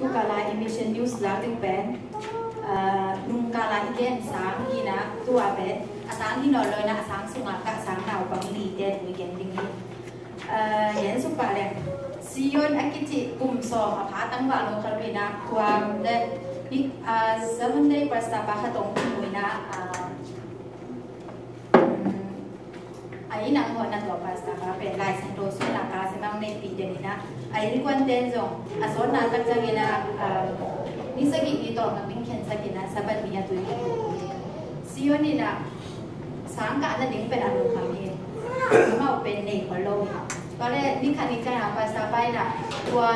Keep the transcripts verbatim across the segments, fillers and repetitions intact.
Nungkala i Mission News lak ding pen, ah, nungkala i gen sang hi-in ah, tua pen a sang hi nawn lo-in ah, a sang sungah kah sang naupang lite thu i gen ding hi. Ah, en suk pah leng, Sion a kici kum sawm a pha tangval lo khat uh hi-in ah, tua le ni, ah, Seventh Day Pastor pa khat hong kimu hi-in ah, ah, a inn ah hong tua pastor pa pen Lai Siangtho sungah ka semang neihpih den hi-in ah, a innkuante zong a sawtna tak ciangin ah, ah, ni sagih ni tawlnga ding khensak hi-in ah, Sabbath ni a tui khen hi. Sion in ah sang kah nading pen a lungkham hi. Amau pen nei khol lo hi. Tua leh ni khat ni ciangin ah pastor pa in ah, tua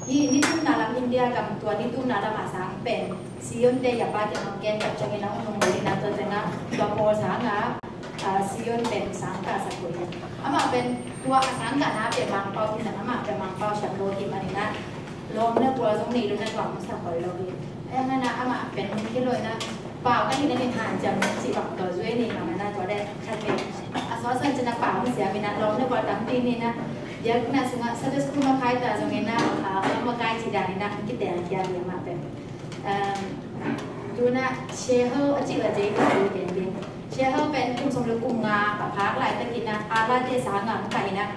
hi, ni thumna lam India gam, tua ni thumna lam a sang pen Sion te i a pa kiang hong gen tak ciangin ah hong nung lo hi-in ah, tua ciangin ah tua pawl sangah, ah, Sion pen sang kah sak uh hi. Amah pen tua a sang kahna pen Mangpau hi-in ah, amah pen Mangpau siam lo hi manin ah, lawm le gual zong nei lo-in ah tua hong sak khol lo hi. Ahi hangin ah amah pen mun kilo-in ah, pau ka hihna ding hanciam cih bang tawh zui ni, manin ah tua leh khat pen a sawt san ciangin ah pau hong siam in ah, lawm le gual tampi nei-in ah, biakna sungah Sabbath school makai ta zongin ah, ah, makai cih danin ah kiteel khia hi amah pen. Um, tu-in ah Shehal a cih leh J P tu gen ding. Shehal pen kum sawm le kum nga a phak laitakin ah, a late sangah hong kah in ah,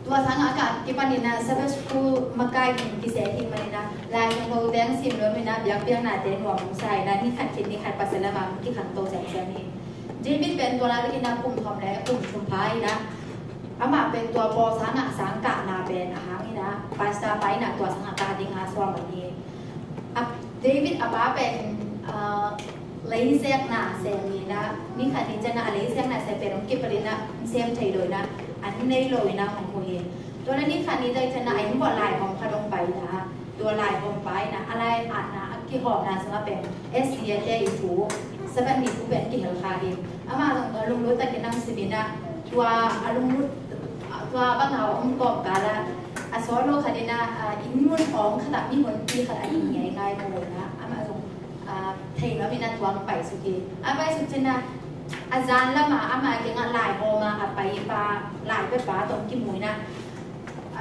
tua sangah a kah kipanin ah Sabbath school makai in kiseh hi manin ah, Lai Siangtho teng sim lo-in ah, biakpiaknate nuam hong sa in ah, ni khat khit ni khat Pasian lamah hong kikhangto semsem hi. David pen tua laitakin ah kum thum le kum thum pha in ah, amah pen tua pawl sangah sang kahna pen a hang in ah, pastor pa in ah tua sangah kah ding a sawm hi. A, David a pa pen, ah, leisekna sem hi-in ah, ni khat ni ciangin ah a leisekna sem pen hong kipalin ah, sem thei lo-in ah, an nei lo-in ah hong hu hi. Tua leh ni khat ni ciangin ah a inn vuah laihawm khat hong pai in ah, tua laihawmpa in ah a lai-atna a kihawmna sungah pen S D A te i thu, Sabbath ni thu pen kihel kha hi. Amah zong tua lunglut takin hong sim in ah, tua a lunglut, tua bang a om kawmkal ah, a sawt lo khat in ah, ah, inn mun awng khat ah mihonpi khat a inn ngeingai mu in ah, amah zong, ah, thei nuam in ah tua hong paisuk hi. A paisuk ciangin ah, a zan lamah amah kiangah laihawm a a paipa, laipia pa tawh hong kimu in ah,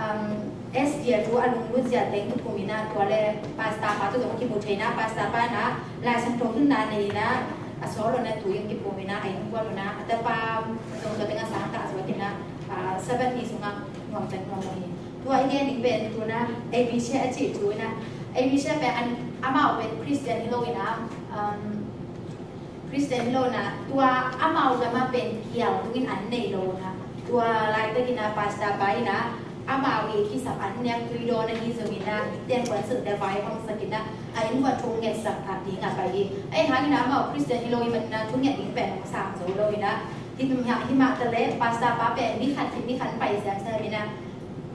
um, S D A thu a lunglut zia teng kikum in ah, tua leh pastor pa tawh zong kimu thei in ah, pastor pa in ah Lai Siangtho thunna nei in ah, a sawt lo-in ah thu in kikum in ah, a inn vuah lo-in ah, a tapa zong tua teng ah sang kah suak in ah, ah, Sabbath ni sungah nuam tak nuam hi. Tua i gen ding pen tu-in ah Abishek a cih thu in ah, Abishek pen an, amau pen Christian hi lo-in ah, um, Christian hi lo-in ah, tua amau gam ah pen kial tungin an nei lo-in ah, tua laitakin ah pastor pa in ah, amau i kisap an nek tui dawn ahi zongin ah, i tengkuan silhte vai hong sak in ah, a inn vuah thu ngetsak a ding a pai hi. Ahi hangin ah amau Christian hi lo-in ah, thu nget ding pen hong sang zo lo-in ah, hi, hi mah ta leh pastor pa pen ni khat khit ni khat pai semsem in ah,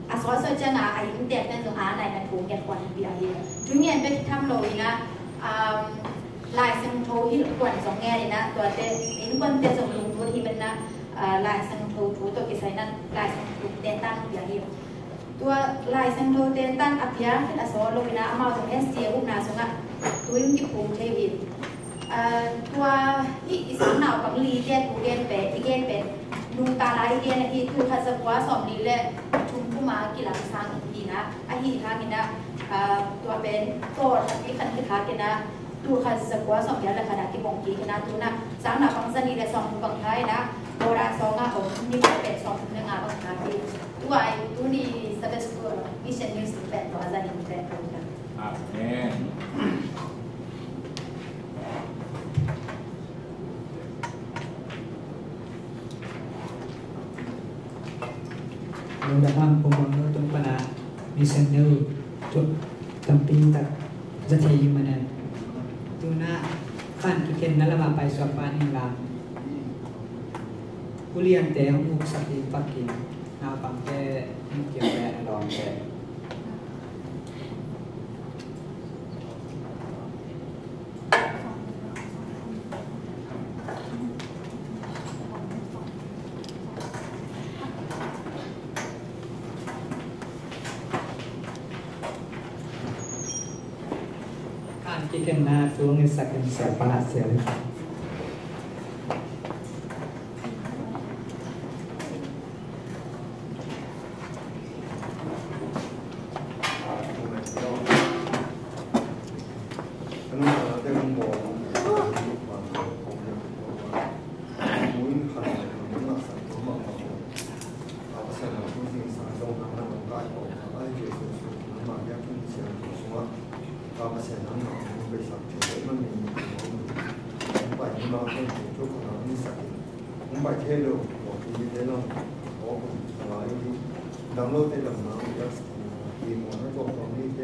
a sawtsawt ciangin a inntekte zong a naina thu nget kuan hi pia hi. Thu nget bek tham lo-in ah, um, Lai Siangtho hilh kuan zong ngen in ah, tuate innkuante zong lunglut hi manin ah, ah, Lai Siangtho thu tawh kisai in ah Lai Siangtho tentan pia hi. Tua Lai Siangtho tentan a pia khit a sawt lo-in ah, amau zong S D A upna sungah thu in kiphum thei hi. Ah, tua hih i sang naupang lite thu gen pen, i gen pen, nungta lai i gen ahi, tul khat zakua sawmli le thum kum a kilam sang hi-in ah, ahi hangin ah, ah, tua pen tawlkhat i khan kithak in ah, tul khat zakua sawmgiat le khat ah kibong kik in ah, tu-in ah sang naupang zanih le sawmthum bang kha in ah, Boran sawng ah om ni pen sawmthum le nga bang kha hi. Tua i tuni Sabbath School Mission News pen tua zanih pen tua. Amen. Lo dah ham pumang lo tung pana mission lo tu tampi tak za thei hi manin. Tu-in ah khan kikhenna lamah paisuak pah ning lang. Uliante hong uksak ding pakin naupangte hong kiam ve a lawmte. Khan kikhenna thu ngetsak in siapa siapa. Sian nangmah hong paisak thei ahih manin hong pai hi mah ken, thu khat hong hisak in, hong pai thei lo, tua hi mite lam hong pai lai hi. Dam lote damna hong piaksak in, hi muan a tuak tuak mite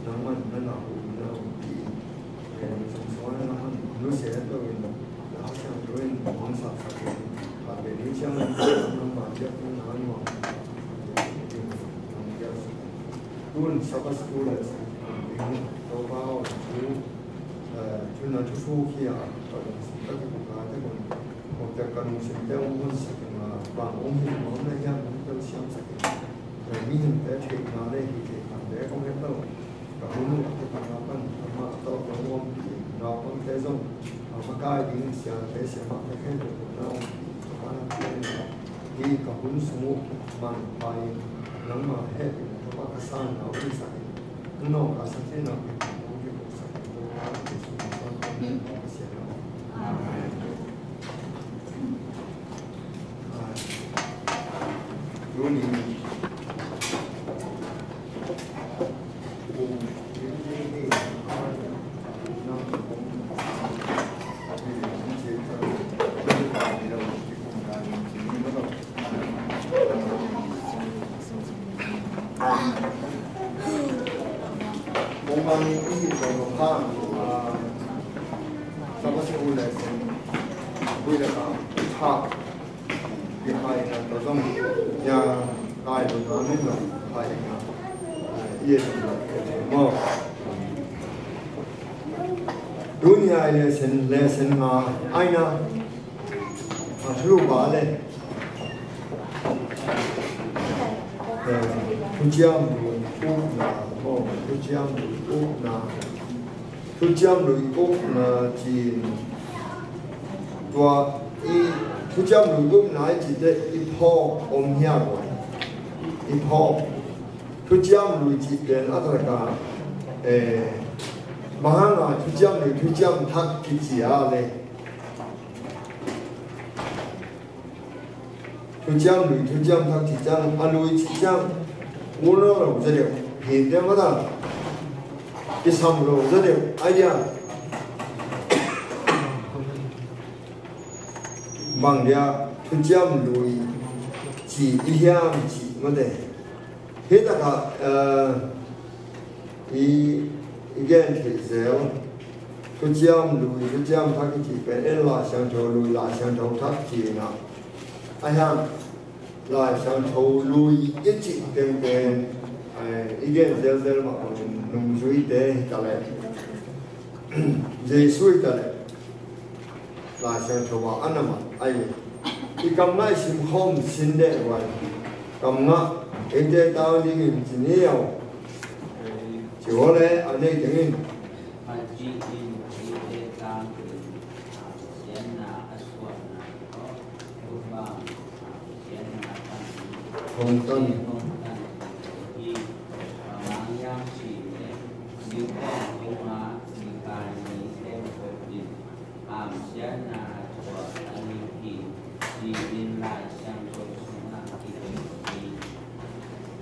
nangmah na na hu in na hong pi in, sung sung a nangmah nusia het lo in, na hong siang lo in hong saksak in, a pen hi ciang nangmah biakna nuam hong piaksak in. Tun Sabbath school a si ding Topa aw thu, eh, thu na thu thu khi a ka lungsim ka kipumkhat te kun, hong tek ka lungsim te hong honsak in a, bang hong hilh nuam na hiam hong telsiam sak in. Eh, mihingte theihna le hih theih khat bek hong het lo. Ka hun uh a kipumkhat pan amah tawh hong ompih in, naupangte zong a makai ding siate siamahte khempeuh na ompih in, ka pan a pen in a, hih ka hun sung uh manpha in, nangmah heh in, Topa ka sanna uh hong sak in, nang nawngkaisak theihna uh hong kipumsak in, Topa Jesuh min tawh ka Pasian aw. Amen. Amen. Tuni Tuni a lesson, lesson nga aina, a thulu ba le, eh, thuciam lui ukna, oh, thuciam lui ukna. Thuciam lui ukna ci-in tua i thuciam lui ukna i cihte i phawk om hiam? I phawk. Thuciam lui cih pen a taktak a, eh, bang hanga thuciam lui thuciam thak kici a le. Thuciam lui thuciam thak cih ciang, a lui cih ciang, ul nawn lo zaw deuh, hinte mah ta, kisam lo zaw deuh, a dia. Bang dia thuciam lui ci i hiam cih mate. Hih takah, eh, i, i gen theih zel, thuciam lui, thuciam thak i cih pen en Lai Siangtho lui, Lai Siangtho thak ci-in ah. A hiang Lai Siangtho lui i cih teng pen, eh, i gen zelzel mah bangin nungzuite hi ta leh, Jesuh hi ta leh, Lai Siangtho ah a na mah ahi. I kam ngah i simkhawm sin deh vai. Kam ngah eite tang dingin ci ni aw. Ci aw le a nei tengin. Hong tan.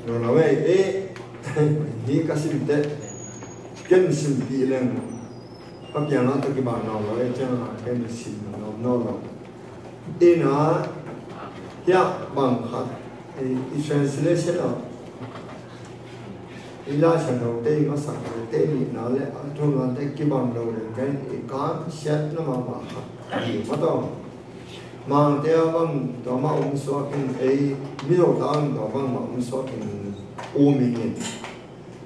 Lo lo ei, eh, hi ka sim teh. Ken sim pi leng. Ka piang a ta kibang lo lo ei, ciang a ken sim lo lo lo. Ina, hiah bang khat, i, i translation ah, i Lai Siangtho te i masak te nihna le a thunate kibang lo le ken i kan siatna mahmah khat hi mah tawh. Mangte a bang tua mah om suak in, ei Mizo ta bang tua bang mah om suak in, um in in.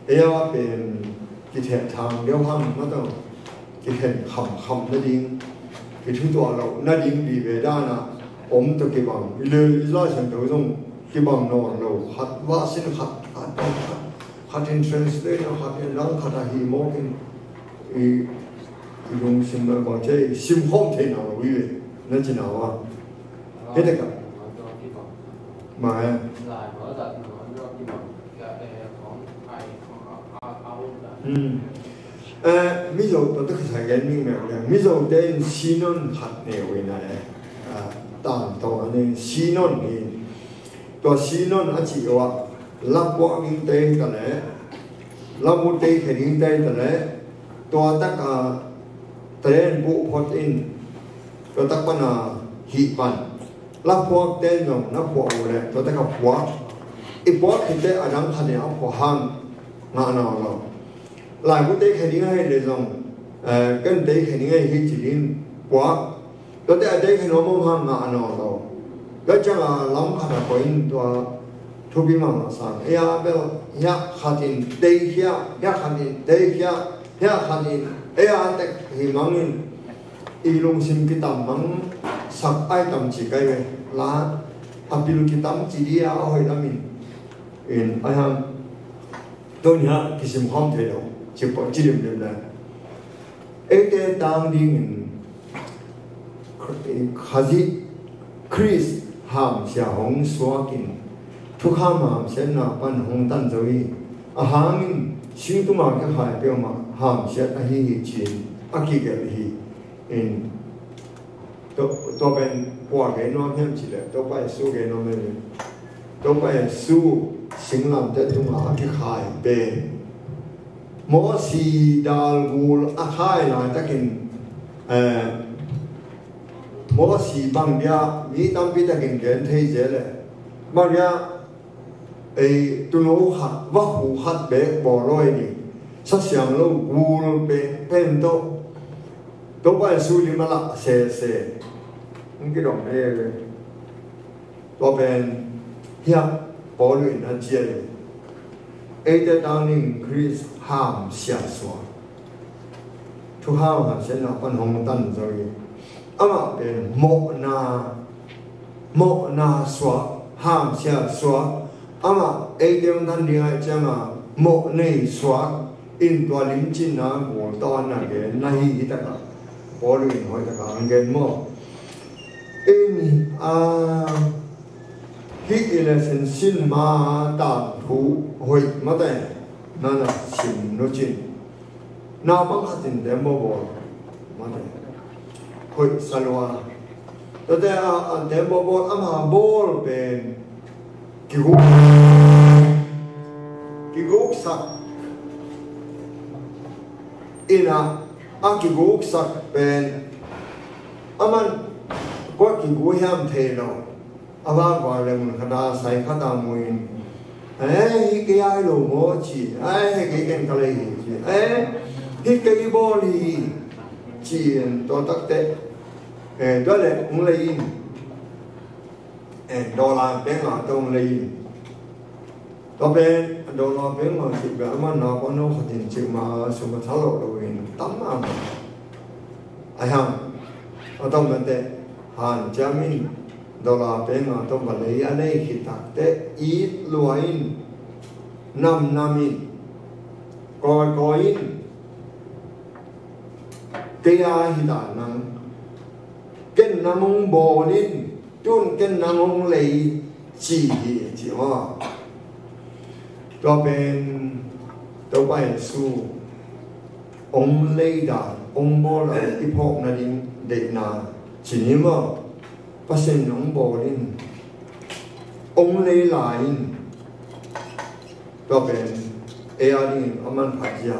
Ei a pen kitheh thang deuh hang mah tawh, kikhen khamkham nading, kithutuah loh nading vive dan ah om tawh kibang. I le i Lai Siangtho zong kibang nawn lo, khat vah sin khat, khat, khat, khat in translate a, khat in lang khat a hi mawk in, i, i lungsim bang thei, simkhawm thei nawn lo hi ve, na ci na uh a. Hei tek a. Ma e. Hmm. Eh, Mizo tawh tawh kisai gen ming meuh leng. Mizo te in Sinon khat neu in a e. Ah, tang tawh a ne Sinon hi. Tua Sinon a cih uh ah, lapuah ding te hi ta leh, lamu te khe ding te hi ta leh, Tua tak a talent buh phot in, tua tak pan a hih pan. La phuak ten zong na phuak uh leh tua tak a phuak. I phuak khit teh a dang khat in a phuak hang ngah nawn lo. Laibu tei khe ding ahi leh zong, eh, ken tei khe ding ahi hi ci-in phuak. Tuate a tei khe nuam om hang ngah nawn lo. Tua ciang a lam khat a koih in tua thupi mahmah sang. Ei a bel hiah khat in tei hiah, hiah khat in tei hiah, hiah khat in ei a tek hi mang in i lungsim kitam mang sak ai tam ci kai ve. La a pil kitam ci dia a hoih lam in. In ai hang. Tun hiah kisim khawm thei lo. Ci pawh ci limlim le. Eite tang dingin Khazih Khrist hamsia hong suakin thukham hamsiatna pan hong tan zo hi. A hangin singtuma kikhai peuhmah hamsiat ahi hi ci-in a kigelh hi. In tua, tua pen kua gen nuam hiam cih leh Topa Jesu gen nuam hi. Topa Jesu singlamteh tungah a kikhai pen Mosi dal gul a khai laitakin, eh, Mosi bang dia mi tampi takin gen thei zel e. Bang dia ei tunu khat, vakhu khat bek bawl lo hi ni. Sa siang lo gul pen, pen tawh Topa Jesu lim a lah sese. Hong kidong e. Tua pen hiah Paul in a ciah hi. Eite tang ding Khrist hamsia suak. Thukham hamsiatna pan hong tan zo hi. Amah pen mawhna, mawhna suak, hamsia suak. Amah eite hong tan ding ahih ciangin mawh nei suak. In tua limcinna gul tawh na gen na hi hi takah Paul in hoih takah hong gen maw? In, ah, hih i lesson sin ma tangthu hoih mate na na sim nucin. Naupang khat in tembaw bawl mate hoih salua. Tuate a, a tembaw bawl ama bawl pen kiguk, kiguksak in a, a kiguksak pen aman kua kigu hiam thei lo. A vak vak le mun khat a sai khat a mu in, "Eh, hi kei ai lo maw?" ci. "Eh, hi kei ken ka lei hi," ci. "Eh, hi kei bawl hi," ci in tua takte, eh, tua le hong lei in, eh, dollar peng a tawh hong lei in. Tua pen dollar peng a cih bel a man na kua no khat in cih ma sum a tha lo lo in tam a ma. Ai hang, a tawh mate hanciam in dollar peng a tawh va lei a lei khit takte it lua in, nam nam in, kawi kawi in, kei a hi ta nang, ken nang hong bawl in, tun ken nang hong lei ci hi ci maw? Tua pen Topa Jesu hong lei dan, hong bawl a i phawk nading deihna ci ni maw? Pasian in hong bawl in, hong lei lai in, tua pen ei a dingin a manphat zia.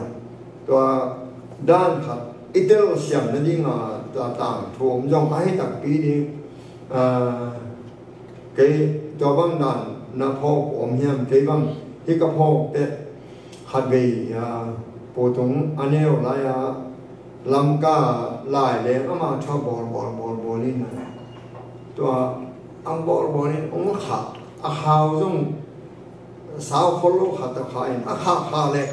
Tua dan khat i telsiam nadinga tua tangthu om zong a hi takpi ding. Ah, kei tua bang dan na phawk om hiam? Kei bang hi ka phawk teh khatvei, ah, putung a neu lai-a Lamka lai leng ama thu a bawl bawl bawl bawl in a, tua ang bawl bawl in hong khah, a khau zong sau khol lo khat a khah in, a khah khah leh,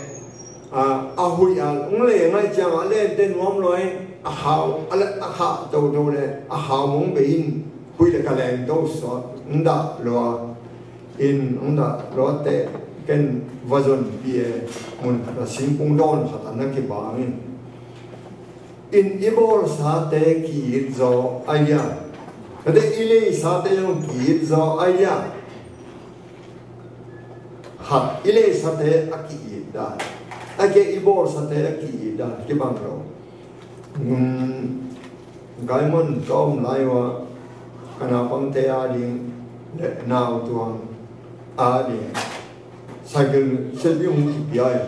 a, a huih a hong leng ahih ciangin a lente nuam lo in, a khau a le, a khah toto leh a khau hong bei in, huih leh ka leng to suak, hong dah lua in, hong dah luatte ken va zonpih e, mun khat a singkung dawn khat a na kibang in. In i bawlsate ki-it zaw a ia, tua teh i leisate zong ki-it zaw a ia. Khat i leisate a ki-it dan, a kei i bawlsate a ki-it dan kibang lo. Um, Gaimon ka om lai uh a, ka naupangte a ding le nautuang a ding cycle sepi hong kipia hi.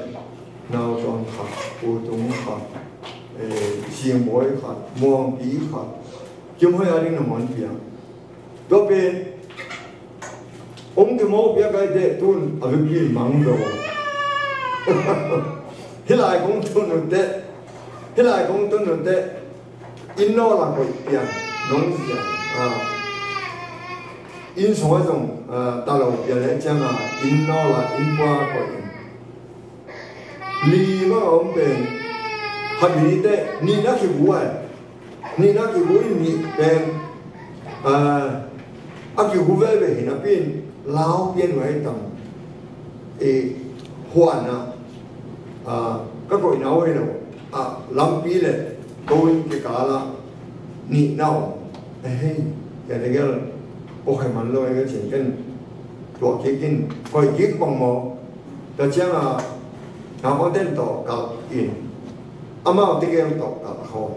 Nautuang khat, Pu Tung khat, eh, Singbawi khat, Muangpi khat, Kim Hoih a ding na muan piang. Tua pen hong kimo piak ai teh tun a vekpi mang lo. Hih lai kong tun uh teh, hih lai kong tun uh teh, inn nawl ah koih pian nong zia. Ah. Inn sung ah zong, ah, ta lo pian leh ciang a inn nawl ah inn pua koih in. Li mah a om pen khat ni teh nihna kigu ai. Nihna kigu in nih pen, ah, a kigu veve hi napi in lau pian uh ai tam. Eh, huan ah, ah, ka koihna uh hi lo. Ah, lampi le ko inn kikal ah nihna om. Eh, hei, ya tegel, okay man lo, eh, ka cin ken tuah kik in, koih kik bang maw. Tua ciang a, naupangten tawh kalh in, amau tegel tawh kalh khawm.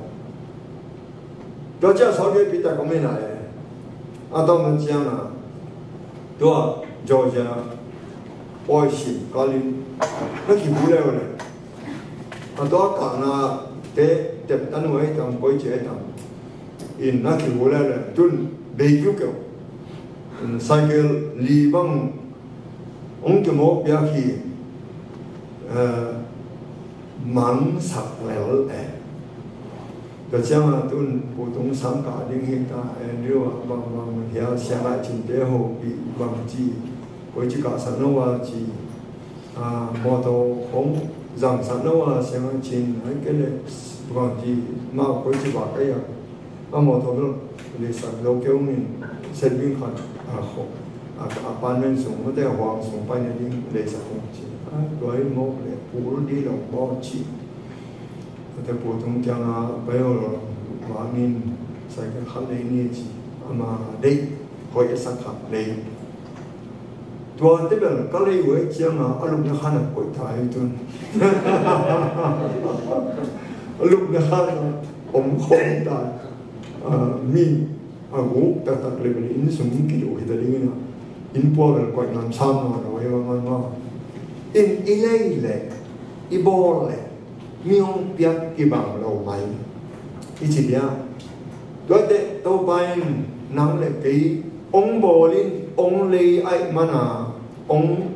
Tua ciang Saul Gate Peter kong in a, eh, a tawm na ciang a, tua Georgia pawi sim kalh in, na kibu leu le. A tua kalhna te tep tan uh ai tam, koi ci ai tam. In na kibu leu le, tun bei kiu keu. In cycle li bang hong kimo piak hi, eh, mangsak lel e. Tua ciang a tun Pu Tung sang kah ding hi ta, Andrew ah bang bang hia, Siangah Cin te hopih bang ci, koi ci kahsak no a ci, ah, mawtaw hong zangsak no a, Siangah Cin, ai kei le bang ci, mau koi ci bak ai a. A mawtaw bel leisak zo kei ung in, setbing khat, a, kho, a, apartment sung, mate huang sung paina ding leisak ung ci. A, tua hi mawk le, pul di lo mawk ci. Mate Pu Tung kiang a, pai aw lo, vang in, cycle khat lei ni ci. Ama deih, hoih a sak khat lei. Tuate bel ka lei uh e ciang a, a lupna khan a koih ta hi tun. A lupna khan a om khawm ta. A, mi a guk taktak le bel inn sung kiduh hi ta ding in a, inn pua bel koih ngam sam nawn lo hi, va ngan ma. In i lei le i bawl le mi hong piak kibang lo mai. I ci dia. Tuate Topa in nang le kei hong bawl in hong lei ahih mana hong,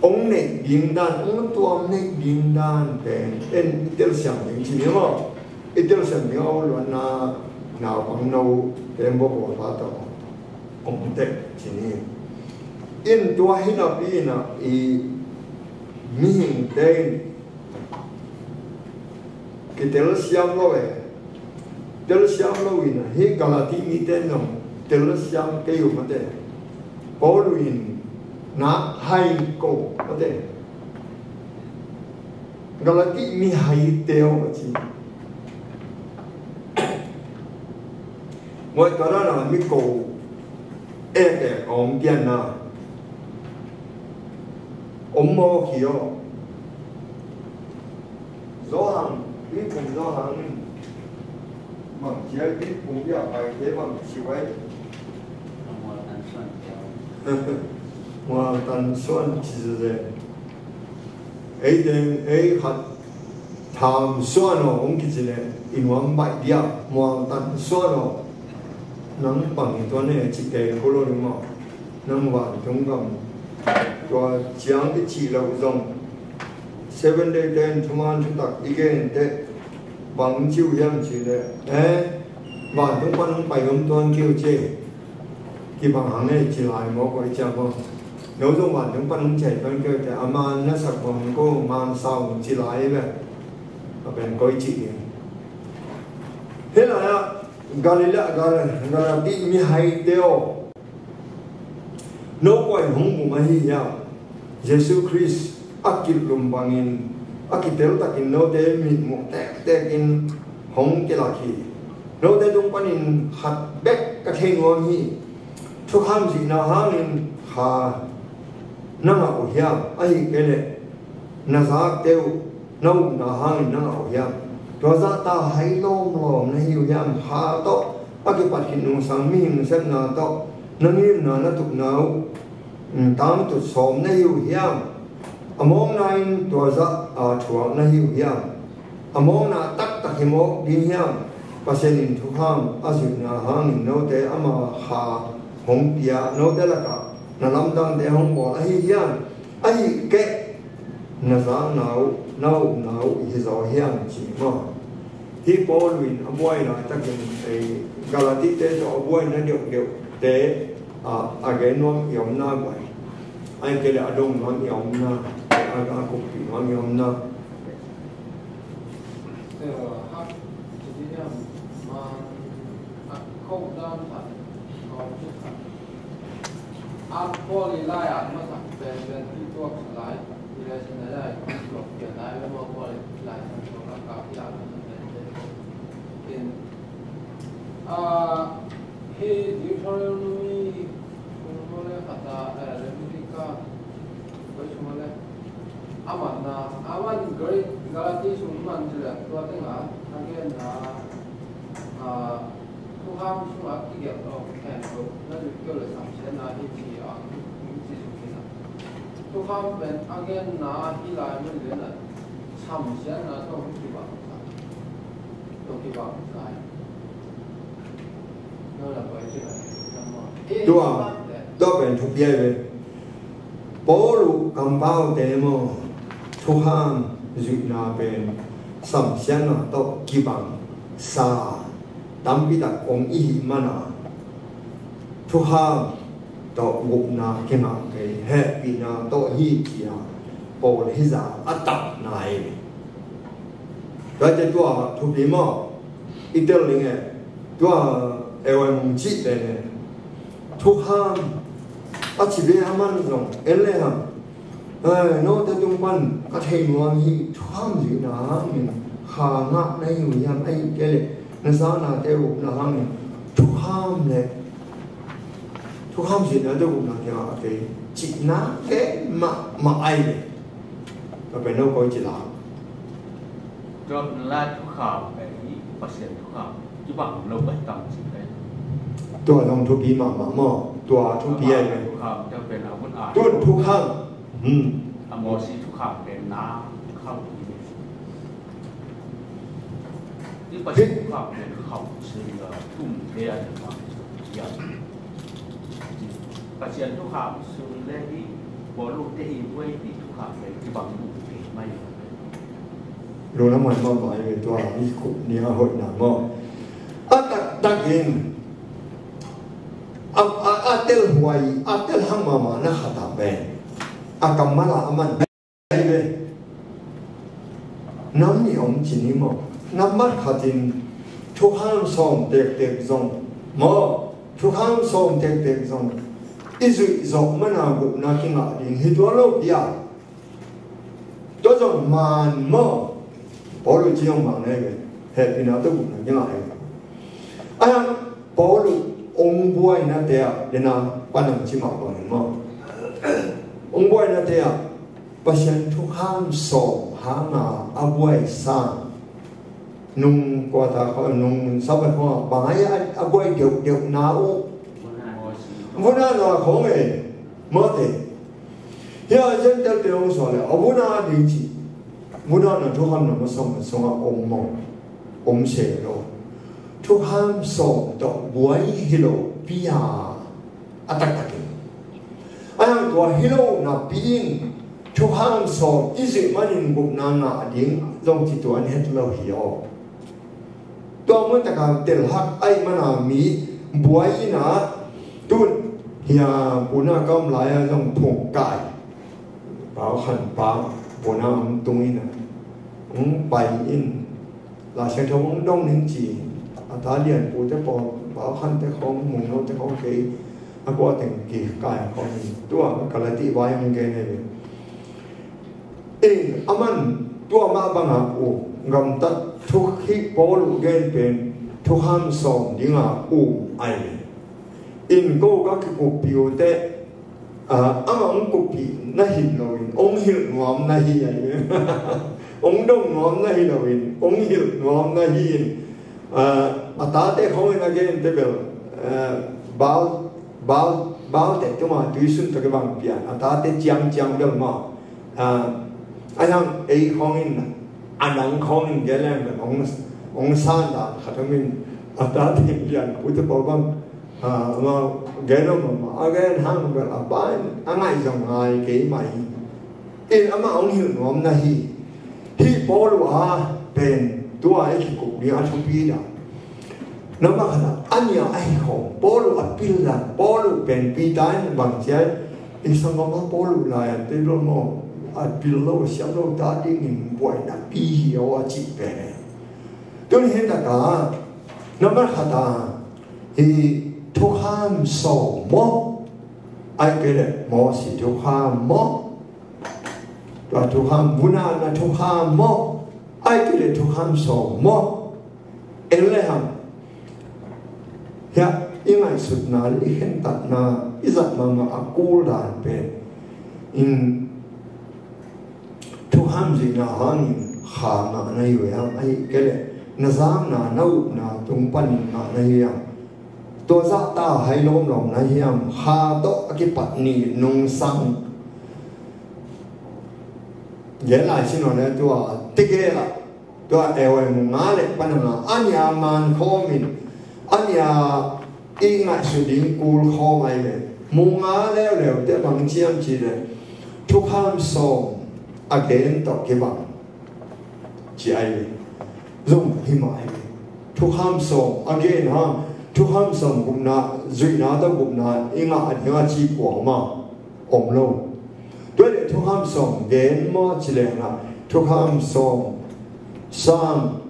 hong neih ding dan, hong tuam neih ding dan pen en i telsiam ding ci ni maw. I telsiam ding a ol luatna naupang no pen bawl bawl pa tawh hong tek ci ni. In tua hi napi in a i mihingte in kitelsiam lo e. Telsiam lo in a, hih Galati mite in zong telsiam kei uh mate. Paul in na hai ko mate. Galati mihaite aw a ci. Moi tua dan a mi ko e te om pian na. Om maw hi aw. Zo hang, bi pum zo hang in. Bang cia bi pum bia pai te bang ci wai. Mual tan suan ci zeze. Ei deng, ei khat tham suan aw hong kici le, i nuam baih dia, mual tan suan aw. Nang bang i tuan e ci kei ko lo ding maw. Nang vantung gam tua ciang i cih loh zong, Seven Day te in thuman thutak i gen teh bang ci uh hiam ci le, eh, vantung pan hong pai om tuan kei uh ci. Kibang hang e ci lai maw, koi ciang maw. No zong vantung pan hong ciai tuan kei uh teh, a man na sak bang ko man sau ci lai ve. A pen koi ci ding. Hih lai ah Galilee, Gal-, Galati mihaite aw. No kua in hong bum ahi hiam? Jesu Khrist a kilhlum bangin a kiteltakin note mitmuh tektekin hong kilak hi. Note tung panin khat bek ka thei nuam hi. Thukham zihna hangin kha na ngah uh hiam? Ahih kei leh na zakte uh na upna hangin na ngah uh hiam? Tua zahta hai lawmlawm na hi uh hiam? Kha tawh a kipat khit nungsang mihing sepna tawh na ngimna na tupna uh, mm, tamtut sawm na hi uh hiam? A mawkna in tua zah a thuak na hi uh hiam? A mawkna taktak hi mawk ding hiam? Pasian in thukham a zuihna hangin note ama kha hong pia, note lakah na lamdangte hong bawl ahi hiam? Ahih keh na zakna uh, na upna uh hi zaw hiam, ci maw? Hih Paul in a buai laitakin ei Galatite tawh a buaina deuhdeuhte a, a gen nuam i omna buai. Ahih kei leh a dong nuam i omna, a, a kuppih nuam i omna. At Paul i lai at masak pen pen ti tuak sa lai, i lai sin lai lai tuak pian lai, lai maw Paul i lai san tuak a kap i at masak pen pen. In, ah, hi Deuteronomy kung maw le khat a, eh, Leviticus koi sung maw le. A manna, a man Greek, Galati sung man ci le tua teng a, a genna, ah, thukham sungah kigelh lo, khen lo, na zuih kei le samsiatna hi ci a, ci suk hi na. Thukham pen a genna hi lai mun le na, samsiatna tawh hong kibang sa, tawh kibang sa. No la pai ci la, na mo. Tua, tua pen thupi ai ve. Paul uh kampaute maw, thukham zuihna pen samsiatna tawh kibang sa tampi tak om i hih mana, thukham tawh gupna kingah kei, hehpihna tawh hi, ci-a Paul hizah a tapna hi. Tuate tua thupi maw, i tel ding e, tua e wan mung cih pen e. Thukham a ci ve a man zong en le hang. Ai, note tung pan ka thei nuam hi, thukham zuihna hangin kha ngah na hi uh hiam, ahih kei leh na zaknate upna hangin thukham le, thukham zuihna te upna kingah kei, cihna kei mahmah ai ve. Ka pen no koi ci la. Tua pen la thukham pen hi, Pasian thukham kibang lo pai tam ci pen. Tua zong thupi mahmah maw, tua thupi ai pen. Thukham tua pen a vun a. Tun thukham. Hmm. A Mosi thukham pen na khau hi. Hi Pasian thukham pen khau sin la tum te a ma. Ya. Pasian thukham sung le hi, bawlung te hi, buai hi thukham le kibang lu te mai. Lo na mai ma mai ve tua, hi khup ni a hoih na maw. A taktak in, a, a, a tel huai, a tel hang mama na khat a pen. A kammal a man. Ai ve. Nam nih om ci ni maw? Nambat khatin thukham sawm tektek zong maw? Thukham sawm tektek zong i zuih zawh mana gupna kingah ding hi tua lo pia. Tua zong man maw? Paul ci zong man ai ve. Hehpihna tua gupna kingah ai ve. Ai hang Paul ong buainate ah dena panang ci mah bangin maw? Ong buainate ah Pasian thukham sawm hanga a buai sang nung kuata kho, nung Sabbath kho bang ai a, a buai deuhdeuh na uh. Vuna na khong e, mate. Hia Gentile te ong suah le a vuna ding ci. Vuna na thukham na masong na songa om maw? Om se lo. Thukham sawm tawh buai hi lo pia. A taktakin a hang tua hi lo napi in thukham sawm i zuih manin gupna ngah ding zong ci tuan het lo hi aw. Tua mun taka tel hak aih mana mi buai ina tun hia puna ka om lai-a zong phung kai pau khan pau puna om tung ina hong pai in. Lai Siangtho hong dong ning ci, a ta lian pute pawl, pau khante khong, mungnote khong kei, a kua teng ki kai khong hi. Tua ka la ti vai hong gen e ve. In, a man, tua mah banga u, gamtat thuk hi pawl u gen pen, thukham sawm dinga u ai. In ko ka kikup piu te, Ah, amah hong kuppih na hi loin hong hilh nuam na hi a hi. Hong dong nuam na hi loin hong hilh nuam na hi in, ah, a tate khong in a gente bel, ah, bal, bal, balte tuma tuisun tawh kibang pian a tate ciangciang bel mah A, a yang ei khawng in, a nang khawng in gen leng bel hong, hong san dan khat om in, a ta teng lian pu te pau bang, a, ama gen om ama, a gen hang bel a pa in a ngaih zong ngai kei mah hi. In ama hong hilh nuam na hi. Hih Paul uh a pen tua i kikup ding a thupi dan. Namah khat ah, a nia ahi khawng, Paul uh a pil dan, Paul uh pen Peter in bang ciai, i sanggam ah Paul uh lai an tei lo maw, a pil lo, a siam lo ta dingin buaina pi hi aw a cih pen e. Tun hi tak ah, namah khat ah, hi thukham sawm maw, ai kei le Mosi thukham maw, tua thukham, vunanna thukham maw, ai kei le thukham sawm maw, en le hang. Hiah i ngaihsutna le i khentatna i zat mahmah a kul dan pen in thukham zuihna hangin kha ngah na hi uh hiam, ai kei le na zamna na upna tung panin ngah na hi uh hiam. Tua zahta hai lawmlawm na hiam, kha tawh a kipat ni nungsang. Gen lai sin aw le tua tigel ah, tua eo ai mu nga le pan nga, a nia man khawm in, a nia i ngaihsut ding kul khawm ai le, mu nga leuleu te bang ciam ci le, thukham sawm a gen tawh kibang. Ci ai zong hi mah hi. Thukham sawm a gen hang, thukham sawm gupna, zuihna tawh gupna i ngah a ding a ci kuamah om lo. Tua le thukham sawm gen maw ci leng ah, thukham sawm sang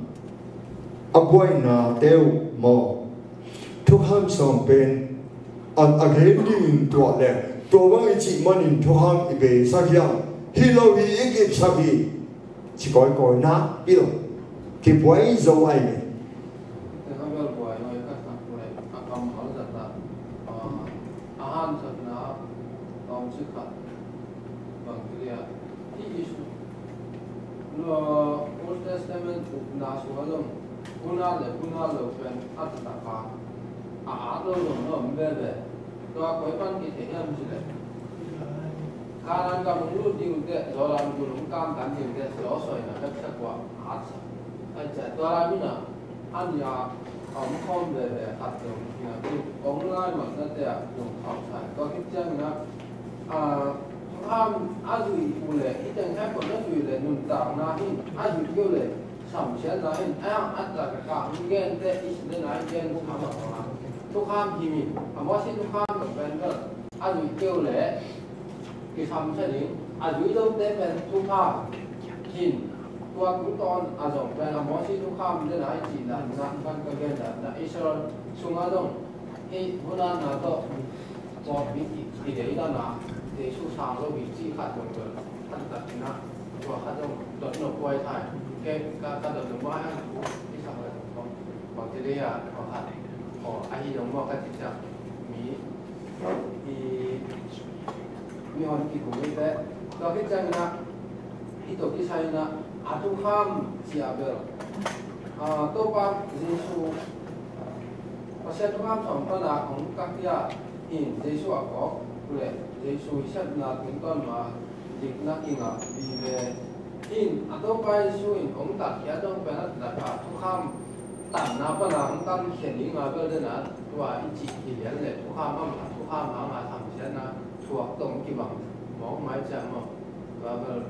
a buaina teu maw. Thukham sawm pen a, a gen dingin tuah le, tua bang i cih manin thukham i beisak hiam, hi lo hi i kipsak hi. Ci kawikawi na pil kibuai zo ai le. A hansatna tawm si khat bang tulia. Hih issue, Old Testament upna sungah zong hun at le hun at lo pen a taktak a, a at lo zong na om veve. Tua koi pan kithei hiam cih leh, Kanaan gam hong lut ding uh teh, Jordan gun hong kamtan ding uh teh, Joshua in a veksak uh a, a atsak. Ahih ciang tua lai munah a nia a om khawm veve khat zong hi napi, hong lai matna te ah zong khauhsa hi. Tua khit ciangin ah, a, thukham a zuih uh leh, hih teng khempeuh na zuih leh nuntakna hi, a zuih kei uh leh samsiatna hi, a yang a taktak hong gen teh, i sin le na i gen uh a mah bang a, thukham hi mi, a Mosi thukham zong pen bel a zuih kei uh leh kisam sa ding, a zui lote pen thukham hin, tua tungtawn a zong pen a Mosi thukham dena i cih dan na, kan ka gen dan na, Israel sungah zong hih hun atna tawh pawlpi i, i dei dan a, Jesu sang lo hi cih khat zong pen, khat khat na, tua khat zong dot nop huai thai, ke ka, ka dot nop huai hang thu, i sang lo zong kong, kong te dei a, kong khat, kong ahi zong maw ka cih ciang, mi, i, mihon kikum hi teh. Tua khit ciangin ah, hih tawh kisai in ah, a thukham ci a bel, a, Topa Jesu, Pasian thukham sawm pan a hong kakhiat in Jesu a kawk uh leh Jesu i sepna tungtawn ma dikna kingah vive. In a Topa Jesu in hong tatkhiat zong pen a taktak a thukham tanna pan a hong tankhia ding a bel den a, tua i cih hi lian leh thukham a mah, thukham a mah samsiatna thuak tawh hong kibang mawk mai ciang maw? Tua bel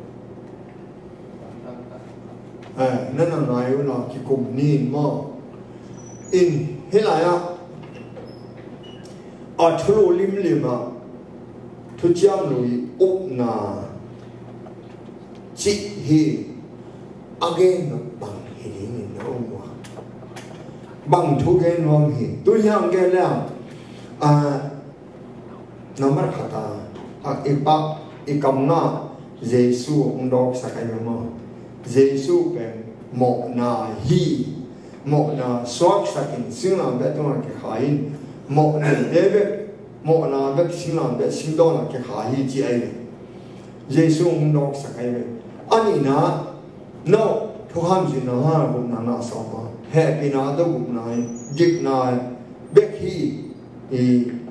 Eh, na na ngai uh la kikum ni in maw? In hih lai ah a thulu limlim ah thuciam lui upna cih hi. A gen bang hi ding in na um uh a, bang thu gen nuam hi. Tu hiang gen le ah, a, nambat khat ah, a, i pak, i kam ngah Jesu hong dawksak ahi maw? Jesu pen mawhna hi. Mawhna suaksak in singlamteh tungah kikhai in, mawhna te bek, mawhna bek singlamteh singdawnah kikhai hi ci ahi ve. Jesu hong dawksak ahi ve. A nihna, no, thukham zuihna hang gupna ngah sawm a, hehpihna tawh gupna hi, dikna bek hi, i,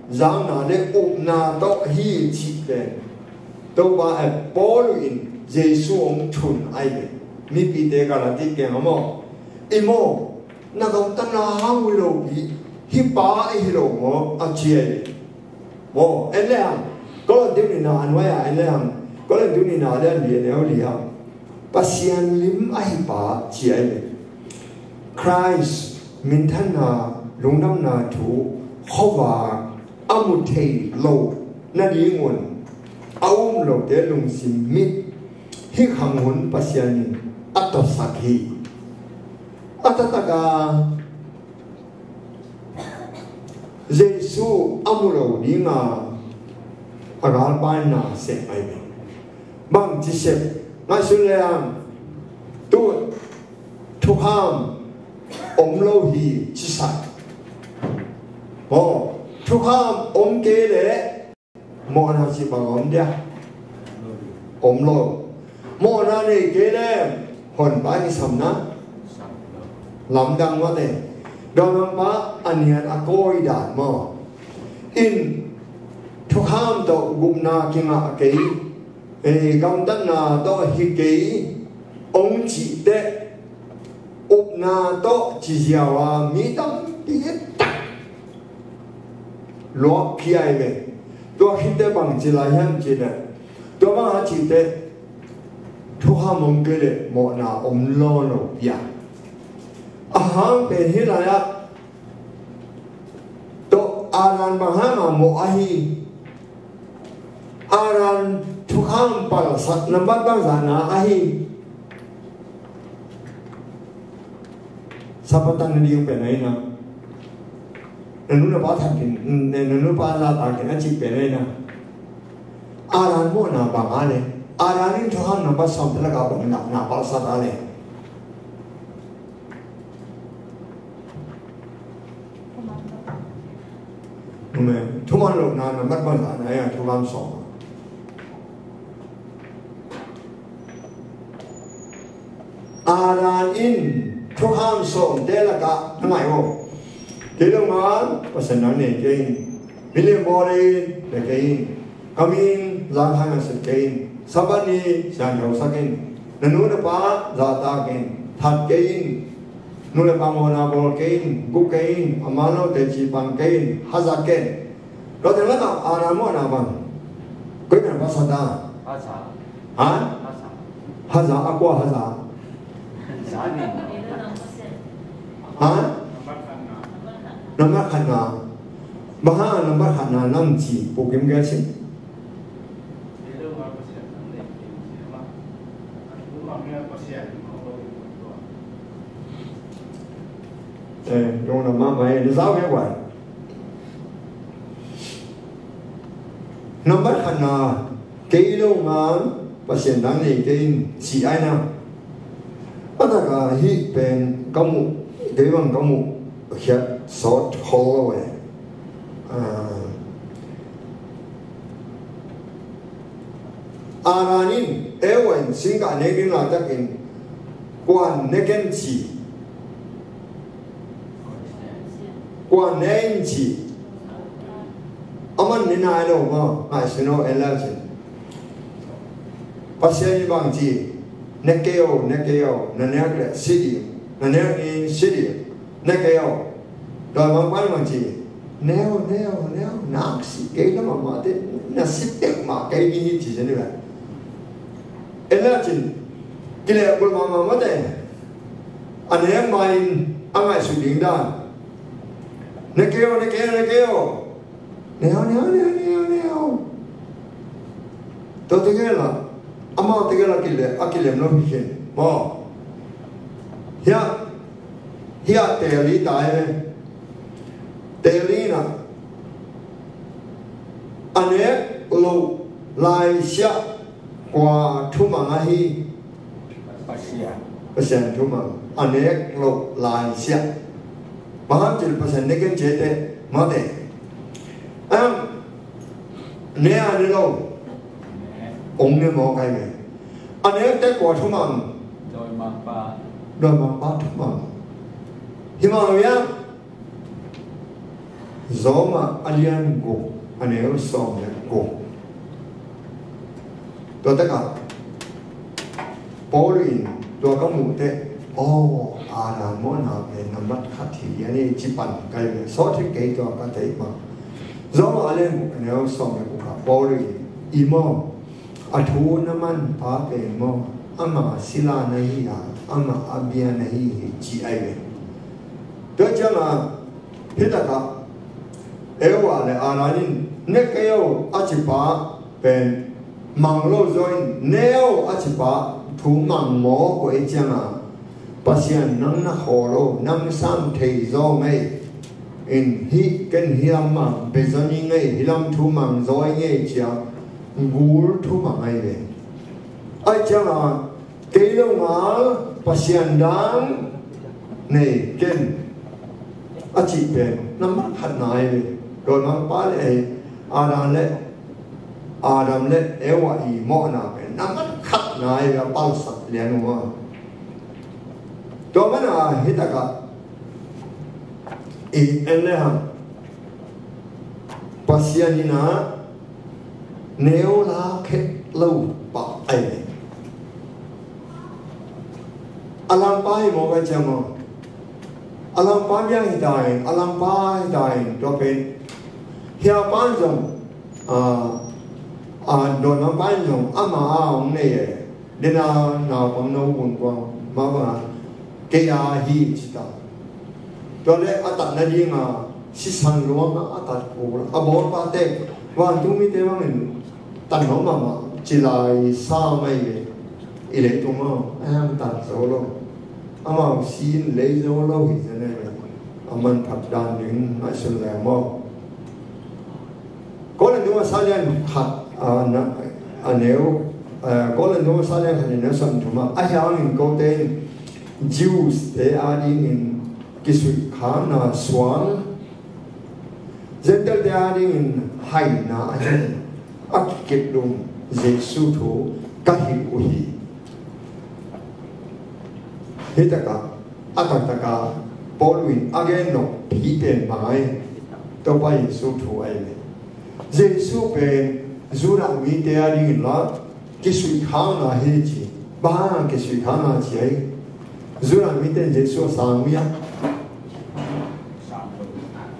zamna le upna tawh hi cih pen Topa, eh, Paul in Jesu hong thun ahi ve. Mipite Galati kiangah maw, i maw, na gamtatna hang uh hi lo pi, hih pa ahi hi lo maw, a ci ahi ve. Maw, en le hang, Korintu nihna a nuai-ah en le hang, Korintu nihna a lian li a neu li ah, Pasian lim ahi pa ci ahi ve. Khrist minthanna, lungdamna thu khuavak a mu thei lo nadingun a um lote lungsim mit hih khang hun Pasian in a tawsak hi. A taktak a Jesu a mu lo dinga a galpa in na sem ahi ve. Bang ci sep, ngaihsun le hang, tu thukham om lo hi ci sak. Maw, thukham om kei le mawhna cih bang om dia? Om lo. Mawhna nei kei le honpa i samna lamdang mate. Dawimangpa a niat a kawi dan maw. In thukham tawh gupna kingah kei, eh, gamtatna tawh hi kei hong cih teh, upna tawh ci ziau a mi tampi tak luak khia hi ve. Tua khit teh bang ci lai hiam cih leh, tua bang a cih teh thukham om kei leh mawhna om lo lo pia. A hang pen hih lai ah tawh Adam bang hang a mawh ahi. Adam thukham palsat nambat bangzah na ahi. Sa patan na ding pen ahi na. Na nu na pa that kei in, na nu pa zahtak kei in a cih pen ahi na. Adam mawhna bang a le, Adam in thukham nambat sawmte lakah bang na, na palsat a le. Thuman lohna nambat bangzah na ahi a, thukham sawm. Adam in thukham sawmte lakah na ngai aw. Kei lo ngan Pasian nang nei kei in. Milian bawl in, le kei in. Ka min zangkhai ngan sep kei in. Sabbath ni siangthosak in. Na nu na pa zahtak in. That kei in. Nu le pa mawhna bawl kei in. Gu kei in. A man lo teci pan kei in. Hazat kei in. Tua teng lakah Adam mawhna bang? Koi pen pasal ta? Haza. Ha? Haza. Haza, a kua haza? Haza ni. Ha? Nambat khatna. Bang hang nambat khatna nang ci, Pu Kim gen sin. Eh, dong na ma mai, na zau he wai. Nambat khatna, kei lo ngan Pasian dang nei kei in ci ai na. A taka hih pen ka muh, kei bang ka muh khiat sawt khol lo eh. Ah. Adam in Eva in singkah nek ding laitakin kuan ne ken ci. Kuan ne in ci. Aman ne nai lo maw, ngaihsun aw en la cin. Pasian in bang ci, ne kei o, ne kei o, na nek le si ding, na nek ni si ding, ne kei o. Dawimangpa in bang ci, ne o, ne o, ne o, nak si kei na mahmah te, na si tek mah kei ni hi ci zen ni ve. En la cin, kileh bul mahmah mate. A nek ma in a ngaihsut ding dan. Ne kei o, ne kei o, ne kei o. Ne o, ne o, ne o, ne o, ne o. Tua tegel a, amau tegel a kilem, a kilem lo hi khin. Maw. Hiah, hiah teli ta e. Teli na. A nek lo laisiah kua thumang ahi. Pasian. Pasian thumang. A nek lo laisiah. Bang hang cil Pasian ne ken ci te mate. Am, ne a ne lo. Ong ne mawk ai me. A nek te kua thumang. Dawimangpa. Dawimangpa thumang. Hi mah lo ia. Rom a lian guk, a neu sawm le guk. Tua takah Paul in tua ka muh teh, aw, Adam mawhna pen nambat khat hi a ni ci pan ka hi ve. Sawt hi kei tua ka theih mah. Rom a lian guk a neu sawm le guk ah Paul in, i maw, a thu na manpa pen maw, ama sila na hi a, ama a bia na hi hi ci ahi ve. Tua ciangah, hi takah Eva le Adam in, ne kei o a cipa pen mang lo zaw in, ne o a cipa thu mang maw ko ei ciangah, Pasian nang na khaw lo, nang sam thei zaw ngei in, hih ken hih lam mang pia zaw ni ngei, hih lam thu mang zaw ngei ciah gul thu mang ahi ve. Ahi ciangah kei lo ngal Pasian dang nei ken a cih pen nambat khatna ahi ve. Tua nambat pa le Adam le Adam le Eva i mawhna pen nambat khatna ahi ve, a palsat lian uh a. Tua mana hi takah i en le hang Pasian in ah neu la khet lo pah ahi ve. A lampa hi maw ka ciam maw? A lampa bia hi ta in, a lampa hi ta in, tua pen hia pan zong, a, a, don lampa in zong ama a hong nei e. Dena naupang no gunkuang ma banga kei a hi ci ta. Tua le a tat nadinga sisan luanga a tat kul a bawlpate vantung mite bangin tan no mama ci lai sa mai ve. I leitung a a hang tan zo lo. Amau sin lei zo lo hi zene ve. A manphat dan ding a sun le maw? Korinth a sa lian khat, a, na, a neu, a, Korinth a sa lian khat a neu sawm thum ah, ahi hangin kote in Jews te adingin kisuihkhakna suang, Gentile te adingin haina ahi a kikitlum Jesu thu ka hilh uh hi. Hi takah, a taktakah Paul in a gen nop hi pen bang ahi, Topa Jesu thu ahi ve. Jesu pen Judah mite adingin la kisuihkhakna hi ci. Bang hang kisuihkhakna ci ahi? Judah mite in Jesu a sang mi a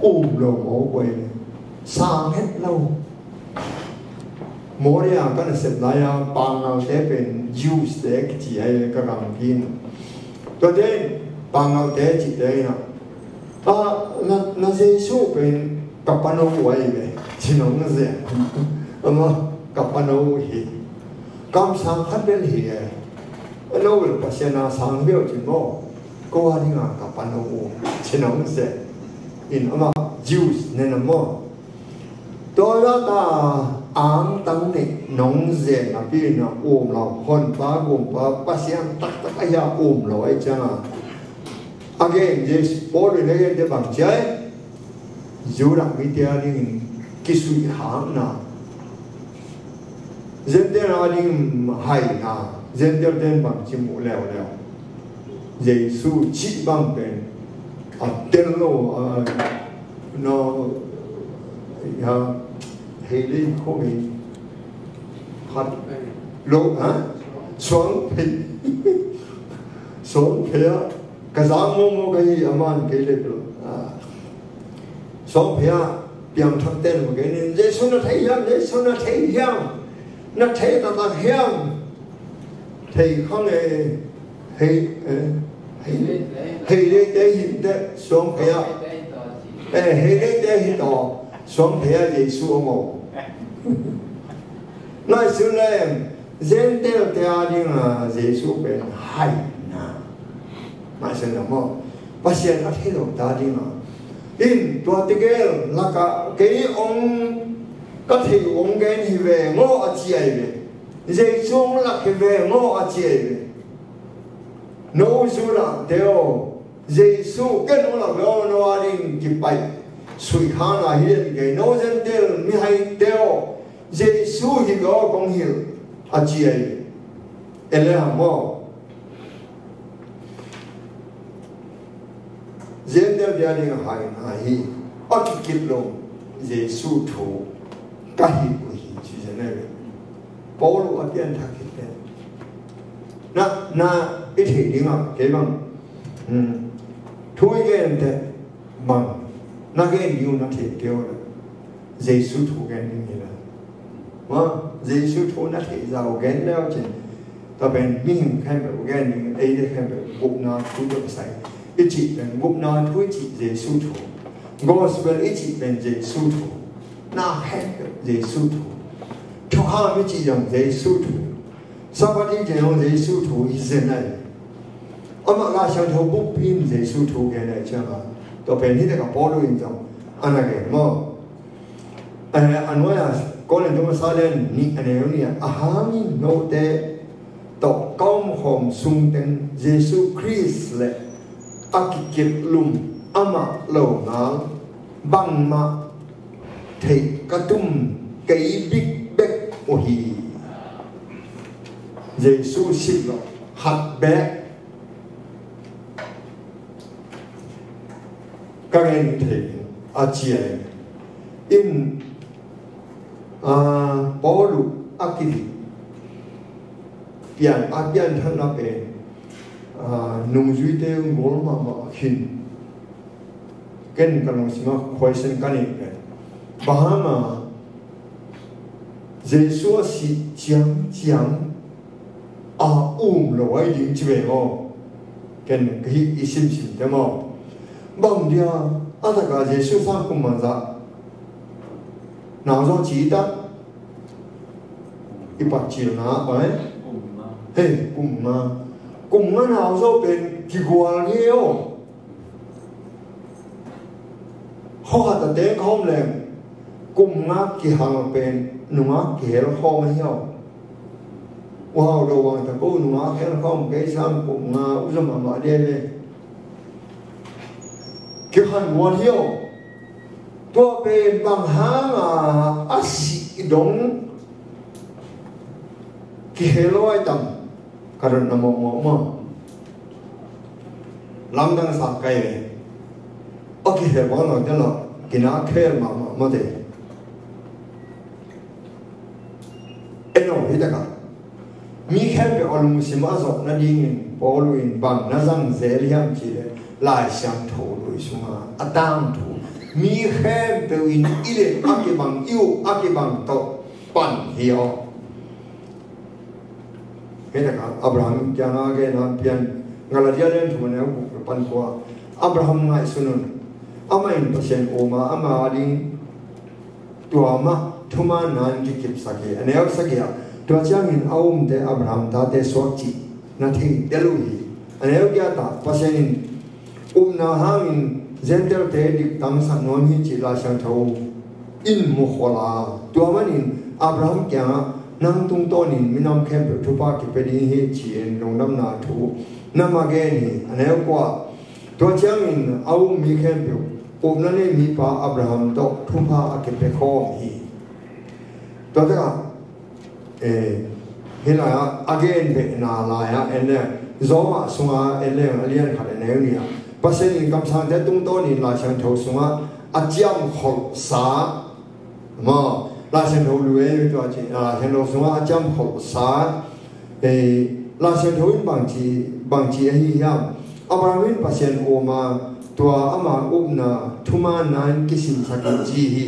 um lo maw, koi sang het lo. Moria ka nasep lai-a pangaute pen Jews te kici ahi ka gampi in. Tuate in pangaute cihte in a, a, na, na Jesu pen ka pano uh ahi ve, ci nong zen. Ama ka pano uh hi. Kamsang khat bel hi e. A no bel Pasian a sang bel ci maw. Ko a dinga ka pano uh, ci nong zen. In ama Jews ne na maw. Tua lata angtang nih nong zen a pi na um lo, honpa gumpa Pasian taktak ahi a um lo ahi cianga. Again, Jesu, Paul in again te bang ciai? Judah mite adingin kisuihkhakna, Gentile adingin haina, Gentile ten bang ci muh leuleu. Jesu cih bang pen a tel lo, a, no, ya, hei lei kho hei. Khat lo, ha? Suang phei. Suang phei a, ka zang momo ka hi a man kei lek lo. A. Suang phei a, piang thak ten ma kei nin, Jesu na thei hiam, Jesu na thei hiam, na thei taktak hiam. Thei khang e, hei, e, hei, hei leite hi te suang phei a. E, hei leite hi to, suang phei a Jesu a mo. Ngai sun le, Gentile te adinga Jesu pen haina. Ngai sun le mo, Pasian a thei lo ta dinga. In, tua tegel, laka, kei ong, ka thei ong gen hi ve ngo a ci ai ve. Jesu hong lak hi ve maw a ci ai ve. No Judah te aw, Jesu ken hong lak ve aw, no a ding kipaih suihkhakna hi den kei. No Gentile mihai te aw, Jesu hi ve aw kong hilh a ci ai ve. Ele ham maw? Gentile te a ding a haina hi. A kikip lo Jesu thu ka hilh uh hi ci zen ai ve. Paul a pianthak hi te. Na, na i theih dingah kei bang, um, thu i gen teh bang na gen ding uh na theih kei uh leh Jesu thu gen ding hi la. Maw, Jesu thu na theih zah uh gen leu cin, tua pen mihing khempeuh gen ding, eite khempeuh gupna thu tawh kisai i cih pen, gupna thu i cih Jesu thu, gospel i cih pen Jesu thu, na khempeuh Jesu thu, thukham i cih zong Jesu thu, Sabbath i cih zong Jesu thu hi zen ahi. Amah Laisiangtho buppi in Jesu thu gen ahi ciangin, tua pen hi takah Paul in zong a na gen maw. Eh, a nuai-a Korin tung a sa lian nih a neu nih ah, a hangin note tawh ka omkhawm sungteng Jesu Khrist le a kikilh lum amah lo ngal bangmah theih ka tum kei bikbek uh hi. Jesu sih lo khat bek ka gen thei a cia in, ah, Paul uh a kihi pian, a pianthakna pen, ah, nungzuite gol mahmah khin. Ken ka lungsim a khuaisen ka neih pen, bang hang a Jesu a sih ciangciang a um lo ahi ding ci ve maw? Ken ka hih i simsim te maw? Bang dia a taka Jesu sang kum bangzah nau zaw ci ta? I patcilna pai. Hei, kum nga. Kum nga nau zaw pen kigual hi aw. Khuakhat a teng khawm leng kum nga kihal pen nungak kihel khawm ahi aw. Wow, do wang ta ko nungak hel khawm kei sang kum nga u zom a mah dia ve. Kikhan guan hi aw. Tua pen bang hang a a sih dong kihel aw ai tam. Ka dotna mawkmawk maw? Lamdang sak kai ve. A kihel bang lo te lo, kina khel mahmah maw te. Eno hi taka mi khempeuh a lungsim a zawh nadingin Paul in bang na zang zel hiam cih leh Lai Siangtho lui sunga a tangthu mi khempeuh in i let a kibang, i up a kibang tawh pan hi aw. Hei taka Abraham kianga gen a pian, Galatia lian thum a neu guk pan kua, Abraham ngaihsun un. Amah in Pasian um a, ama ading tua mah thumaanna in kikipsak hi. A neu sagih ah, tua ciangin a umte Abraham tate suak cih na thei del uh hi. A neu giat ah, Pasian in upna hangin Gentile-te diktaksak nuam hi cih Lai Siangtho in mukhol a, tua manin Abraham kiangah nang tungtawnin minam khempeuh thupha kipia ding hi ci-in lungdamna thu na ma gen hi. A neu kua, tua ciangin a um mi khempeuh upna nei mipa Abraham tawh thupha a kipia khawm hi. Tua takah, eh, hih lai-ah a gen behna lai-ah en leng, Roma sunga en leng a lian khat a neu nih ah, Pasian in kamsangte tungtawnin Lai Siangtho sungah a ciamkholhsa, maw, Lai Siangtho lui ei tua ci, Lai Siangtho sungah a ciamkholhsa, eh, Lai Siangtho in bangci, bangci ahi hiam? Abraham in Pasian um a, tua ama upna thumaanna in kisinsak hi ci hi.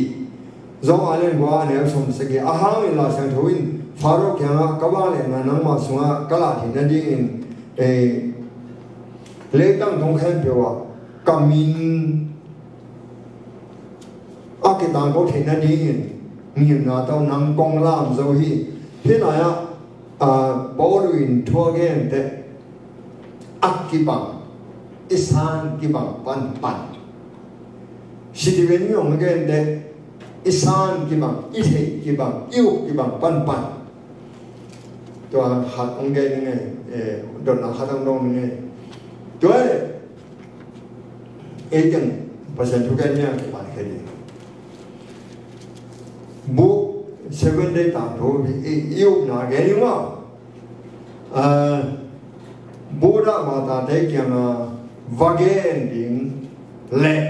Roma lian kua a neu sawm sagih, a hangin Lai Siangtho in Faro kiangah ka vangliatna nangmah sungah ka lah theih nadingin, eh, leitang tung khempeuh ah ka min a kitangko theih nadingin ngimna tawh nang kong lam zo hi. Hih lai-ah, ah, Paul in thu a gen teh a kibang, i san kibang panpan. Sitiven in hong gen teh i san kibang, i theih kibang, i up kibang panpan. Tua khat hong gen ning ei, eh, dotna khat hong dong ning ei. Tua ei teng Pasian thu gen ning a kipan khe ding. Buk Seven Day tangthu i, i upna gen ning maw. Ah, Buddha Batate kiangah va gen ding leh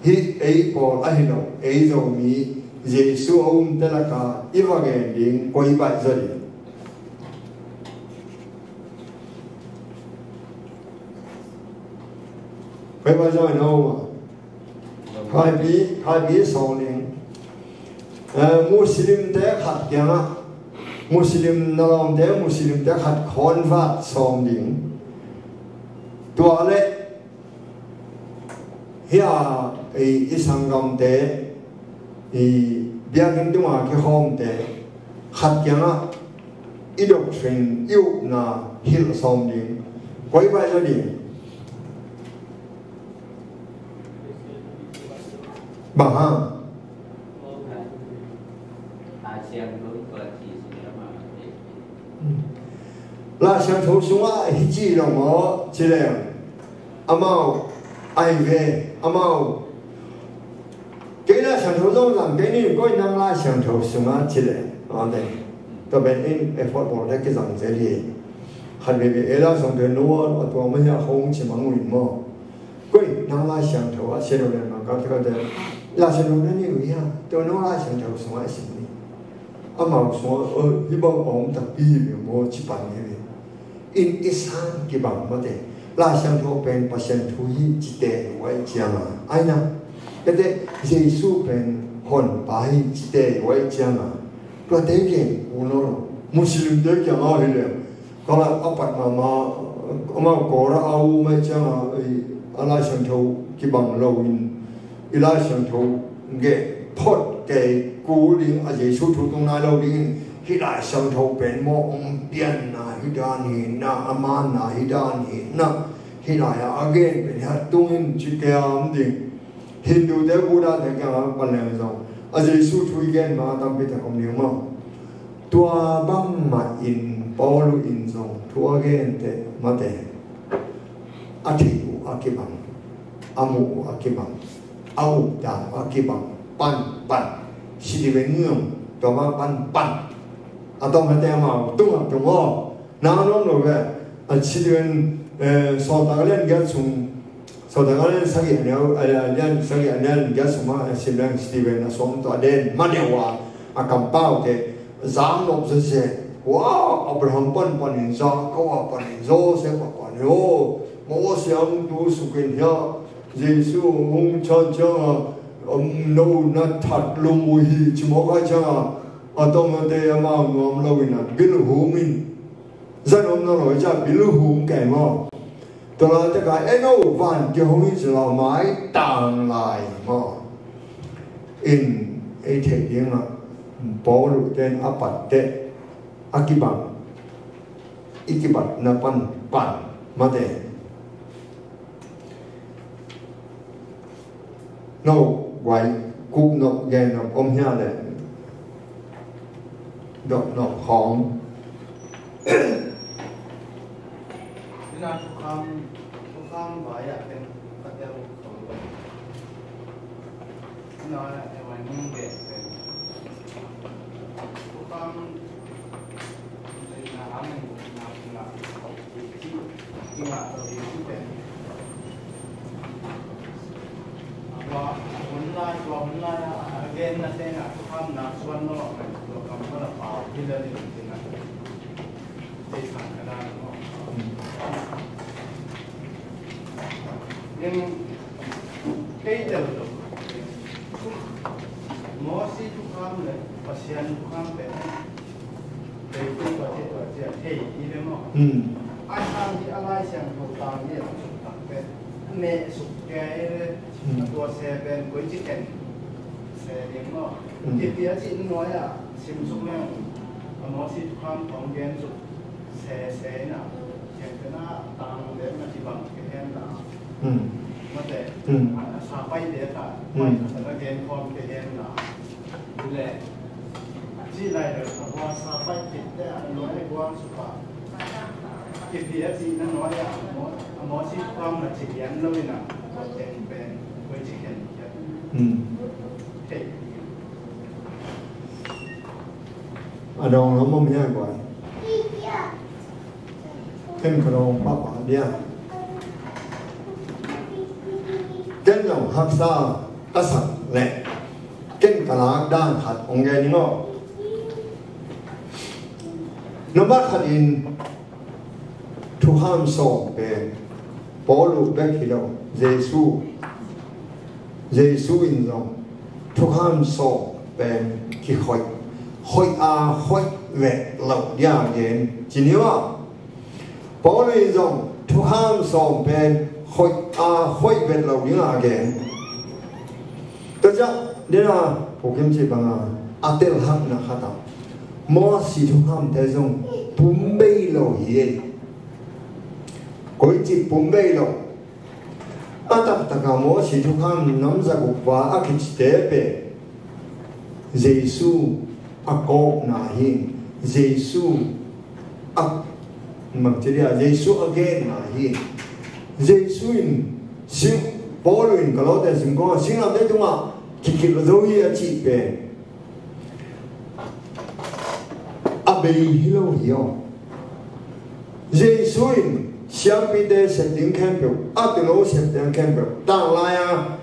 hih ei pawl ahi lo, ei Zomi Jesu a umte lakah i va gen ding koi baih zaw ding? Hei, vai zong in a om a. Khaipi, khaipi sawng ding. Eh, Muslim te khat kiangah, Muslim na lawmte, Muslim te khat convert sawng ding. Tua le, hia, i, i sanggamte, i biakinn tunga kikhawmte, khat kiangah i doctrine, i upna hilh sawm ding. Koi vai lo ding. Bang hang? Lai Siangtho sungah hi ci lo maw, ci leng. Amau, ai ve, amau. Kei Lai Siangtho zong zang kei ni, koi nang Lai Siangtho sungah ci leng. Aw, dei. Tua pen in effort bawl dek kizang zel hi. Khat veve ei Lai Siangtho nuam a tua mah hi a hong ci mang uh in maw. Koi nang Lai Siangtho a sia lo leng mang ka te ka te. Lai Siangtho na ni uh hi a. Tua nang Lai Siangtho sungah a sim ni. Amau sungah, "Oi, hih bang a om takpi hi ve maw," ci pan hi ve. In i san kibang mate. Lai Siangtho pen Pasian thu hi ci te uh ai cianga. Ai na. Kate Jesu pen honpa hi ci te uh ai cianga. Tuate gen uh no lo. Muslim te kiangah hi le. Kala a pat mama, ama Kora a um ai cianga, a Lai Siangtho kibang lo in. I Lai Siangtho geh phot kei kul ding a Jesu thu tung nai lo dingin hih Lai Siangtho pen maw hong pianna hi dan hi na, a manna hi dan hi na, hih lai a a gen pen hih a tungin ci kiam ding. Hindu te Buddha te kiangah pan leng zong a Jesu thu i gen ma tampi tak om ding maw. Tua bangmah in Paul in zong thu a gen te mate. A theih uh a kibang, a muh uh a kibang, a updan uh a kibang, pan pan. Sidiven ngiung, tua ma pan pan. A tawng hate amau tung a tung aw. Na nuam lo ve. A Sidiven, eh, Sawltak a lian giat sung, Sawltak a lian sagih a neu, a lian sagih a lian giat sung ma, eh, Sidiven, Sidiven a suang tua den ma deuh a, a kampau te zang nop sese. Wa, Abraham pan panin, Jakob a panin, Joseph a panin, o, Mose ang tu sukin hia, Jesu hong chan cianga, um, no na that lum uh hi, ci mawk a cianga, a tawng a te ama nuam lo in a, bil hum in, zan om na lo i ca bil hum kei maw. Tua lai taka, "Eno, van kihong hi ci lo, mai tang lai maw." In, ei theih dingah, Paul ten a pat teh, a kibang, i kibatna pan pan mate. No, guai, kup no, gen no, om hia le. Dok no, khong. Ina thukham, thukham vai a pen, ka tel khong. Ina, e vai mung gen pen. Thukham, ina, amen, ina, ina. Mosi thukham le Pasian thukham pen Leitung tua ci tua ci a thei hi ve maw? Hmm. A sang hi a Lai Siangtho tang hi a suk tak pen a neh suk kei le. Hmm. A tua se pen koi ci khen se ding maw? Hmm. Kipia cih nuai a sim suk leng a Mosi thukham khong gen suk se se na. Ciang pen a tang le na ci bang ke hen na. Hmm. Mate. Hmm. A sa pai te ta. Hmm. Pai ta na gen khom ke hen na. Le. Ci lai le sa hua sa pai kit te a nuai guang su pa. Kipia cihna nuai a mo, a Mosi thukham na ci lian lo ina. Teng pen koi ci khen kiat. Hmm. Hei. A dong lo mom hia guai. Ken ka dong papa dia. Ken dong haksa ka sak le. Ken ka lak dan khat ong gen ing aw. Nambat khat in thukham sawm pen Paul uh bek hi lo, Jesu, Jesu in zong thukham sawm pen kikhoih, khoih a khoih vet loh ding a gen ci ni uh a. Paul in zong thukham sawm pen khoih a khoih vet loh ding a gen. Tua ciang dena pukim ci banga a telhakna khat a, Mosi thukhamte zong pum bei lo hi ei. Koici pum bei lo? A taktaka Mosi thukham nam zaguk val a kicite pen Jesu a kawkna hi. Jesu a mangciria, Jesu a genna hi. Jesu in sing, Paul in Kolote singkawngah singlamteh tungah kikilh zo hi a cih pen a bei hi lo hi aw. Jesu in siampite sep ding khempeuh, a tulo sep ding khempeuh, tanglai-a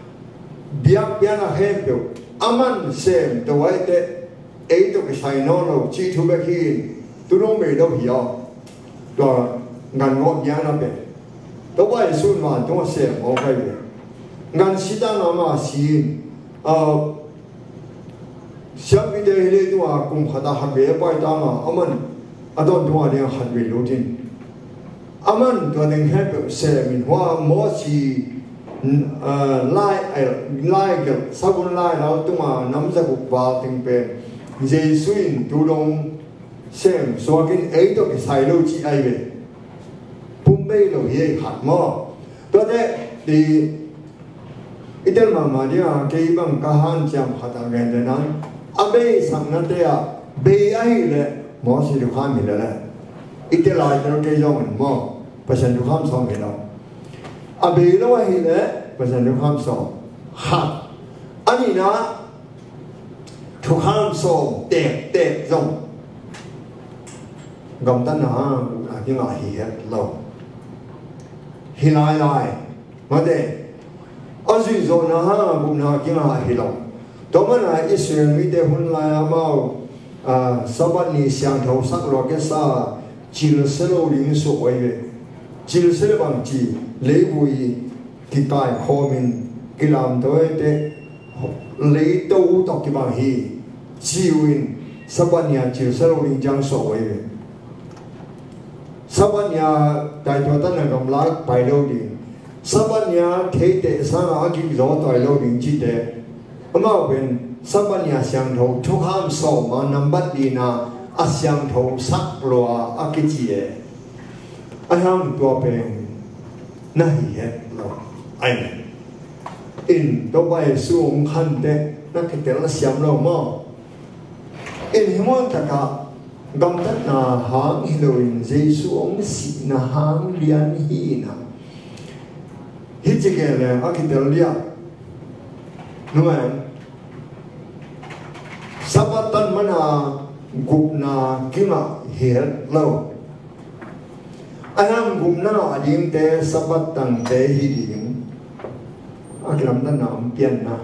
biakpiakna khempeuh aman sem to ahi teh, ei tawh kisai nawn lo cih thu bek hi in, tu dong bei lo hi aw. Tua gan ngawh biakna pen Topa Jesu in vantung a sem aw kai ve. Gan sitang ama si in, ah, siampite hi leitung a kum khat a khat vei a paita ma, aman a tawntung a ding a khat vei lut in, aman tua teng khempeuh sem in, hua Mosi, ah, lai, eh, lai gelh, sabun lai lal tunga nam zaguk val teng pen Jesu in tu dong sem suak in, ei tawh kisai lo cih ahi ve. Pum bei lo hi ei khat maw. Tuate i i tel mahmah ding a, kei bang ka hanciam khat a gen le nang, a beisaknate ah bei ahih leh Mosi thukham hi leh leh, i tel a i tel kei zongin maw, Pasian thukham sawm hi lo. A bei lo ahih leh Pasian thukham sawm. Khat. A nihna, thukham sawm tektek zong gamtatna hang a kingah hi het lo. Hi lailai. Mate, a zuihzawhna hanga gupna kingah hi lo. Tua mana Israel mite hun lai amau, ah, Sabbath ni siangtho sak lua kisa, cilsia lo ding suak uh ahi ve. Cilsia le bangci, leivui kikaikhawmin kilamto ahi teh, leito tawh kibang hi ci uh in, Sabbath ni a cilsia lo ding ciang suak uh ahi ve. Sabbath ni a taituatanna gamla pai lo ding, Sabbath ni a theite sanga a gikzaw tawi lo ding cite. Amau pen Sabbath ni a siangtho, thukham sawm a nambat lina a siangtho sak lua a kici e. A hiang tua pen na hi het lo. Amen. In Topa Jesu hong khante na kitel a siam lo maw? In hi muan taka gamtatna hang hi loin Jesu hong sihna hang lian hi na. Hi ci kei leng a kitel lian. Nuai, Sabbath tan mana gupna kingah hi het lo. A hiang gupna ngah dingte Sabbath tangte hi ding. A kilamdanna om pianna.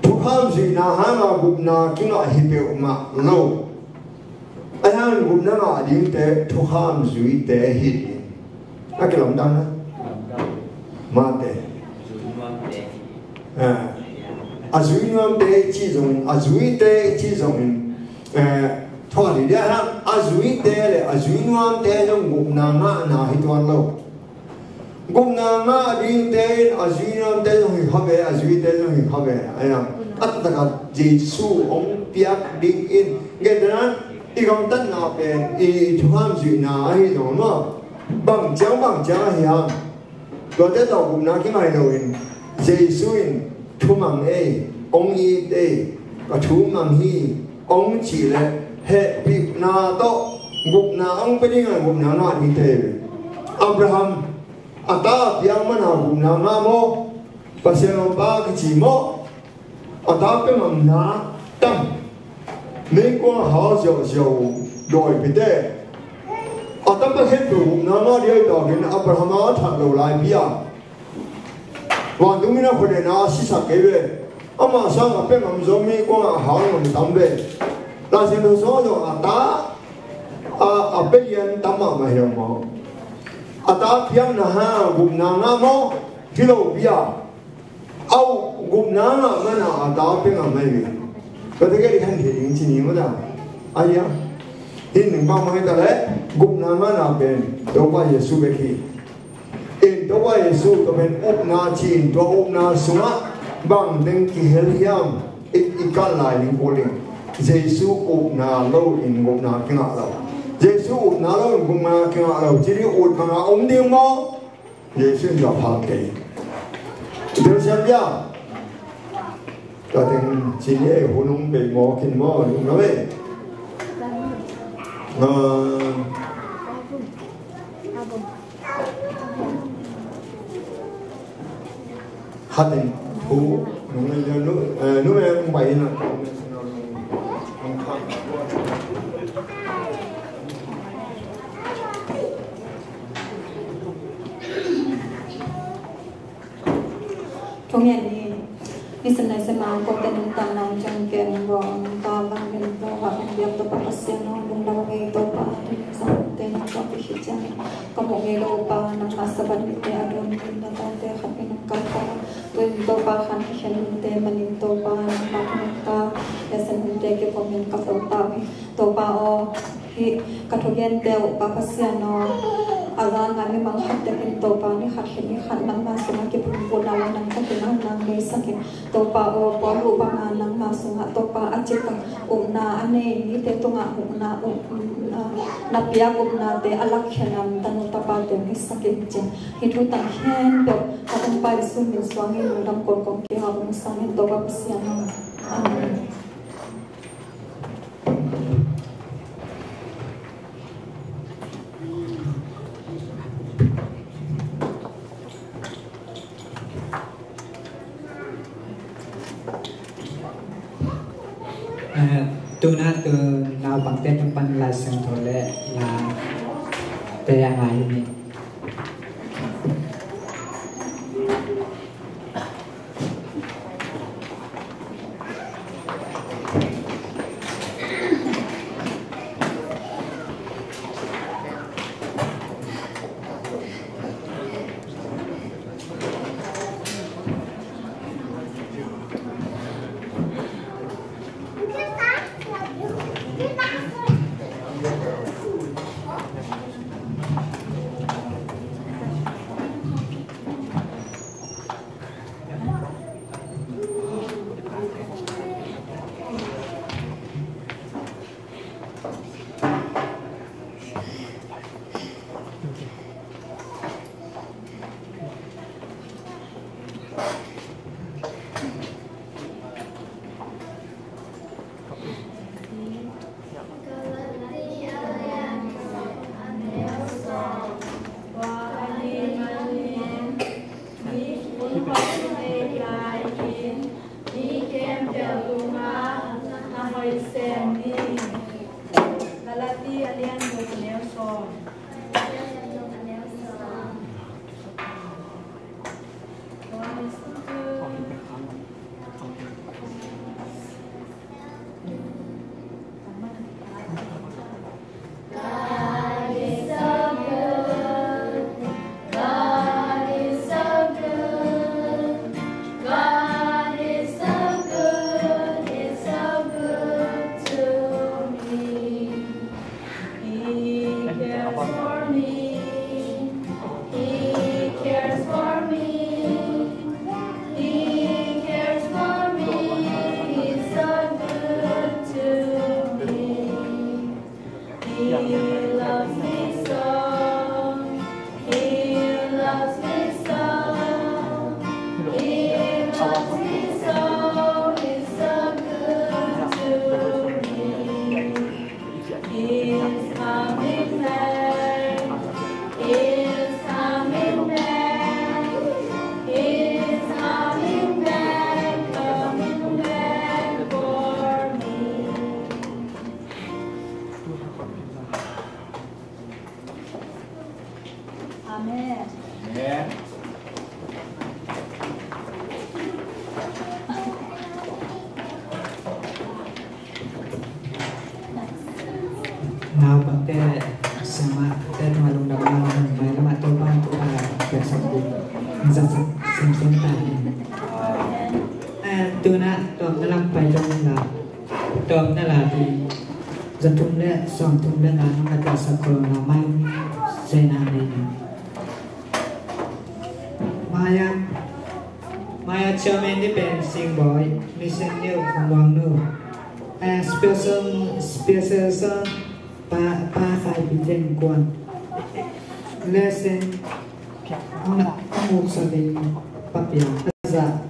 Thukham zuihna hanga gupna kingah hi peuhmah lo. A hiang gupna ngah dingte thukham zuite hi ding. A kilamdanna. Mate. Eh, a zui nuamte i cih zongin, a zuite i cih zongin, eh, thawh ni dia hang, a zuite le a zui nuamte zong gupna ngahna hi tuan lo. Gupna ngah dingte in a zui nuamte zong hi kha ve, a zuite zong hi kha ve. Ahi hang, a taktak a Jesu hong piak dingin, ngetna i gamtatna pen i thukham zuihna ahi zong maw, bang ciang bang ciang ahi hang, tuate tawh gupna kingah hi loin Jesu in thumang ei, hong it ei, ka thumang hi, hong cih leh hehpihna tawh gupna hong pia dingin gupna ngah dingte hi ve. Abraham a ta a piang mana gupna ngah maw? Pasian lawmpa kici maw? A ta pia ngamna tam. Meikuang a hau ziauziau dawi pite. A ta pia khempeuh gupna ngah ding ahi takin Abraham a that lo laipi a, vantung mi na khualena a sisak kei ve. Amah sang a pia ngam zaw meikuang a hau ngam tam ve. Lai Siangtho sung zong a ta a, a pia lian tam mahmah hi lo maw? A ta piakna hang gupna ngah maw? Hi lo pi a. Au, gupna ngah man a a ta pia ngah mai ve. Ka te ke di khan thei ding ci ni maw ta. Ai a. Hin ning bang mah hi ta leh gupna ngahna pen Topa Jesu bek hi. In Topa Jesu tua pen upna ci-in tua upna sungah bang teng kihel hiam? I, i kal lai ding kul ding. Jesu upna lo in gupna kingah lo. Jesu upna lo in gupna kingah lo. Ci ding ut bang a om ding maw? Jesu in tua phak kei. Tel siam bia. Tua teng ci ni ei hun hong bei maw kin maw lung na ve. Ah. Hatin thu nung nu, eh, nu me nung pai na. Thungen ni. Nisim nai sema ko te nung tang nang jong ke nung bo nung ta lang min bo ha nung biak to pa Pasian nung lung dau ngei to pa nung sang te nung to pi hi jang. Ka mu ngei lo pa nang ma sabat mi te a don min na tang te khat mi nung ka pa. Tun to pa khan ki khen nung te manin to pa nang ma nung ka. Ya san nung te ke ko min ka to pa mi. Topa aw, hih ka thugente uh Pa Pasian aw, a zanga mimang khat tekin Topa ni khat khit ni khat nangma sungah kiphungphuna uh nang ka kinah nang neisak in. Topa aw, Paul uh banga nangma sungah Topa a cik a upna a nei mite tungah upna, upna, na piak upnate a lakkhia nam tanu tapate neisak in cin. Hih thu tang khempeuh ka Topa Jesu min suangin lungdam kong kong kihau kong sangin Topa Pasian aw. Amen. Eh, tuna tu naupangte tung pan Lai Siangtho le la te a ngai hi ni. Galati a lian guk a neu sawm. God is so good. God is so good. God is so good. He's so good to me. He cares for me. He cares for me. He cares for me. He's so good to me. He loves me so. He loves me so. He loves me so. He's so good to me. He's coming back. He's coming back. He's coming back, coming back for me. Amen. Amen. Naupangte le siamahte tungah lungdamna hong mailam ah Topa Tawm na la ding. Za thum le sawm thum le nga nong na ta sa corona mai. Zena nei ni. Maya. Maya chairman ni pen Sing Boy, Mission New, Khong Wang Nu. Eh, special, special song, pa, pa khai pi ten kuan. Lesson, ang, ang muk sa ding, pa pia. Za.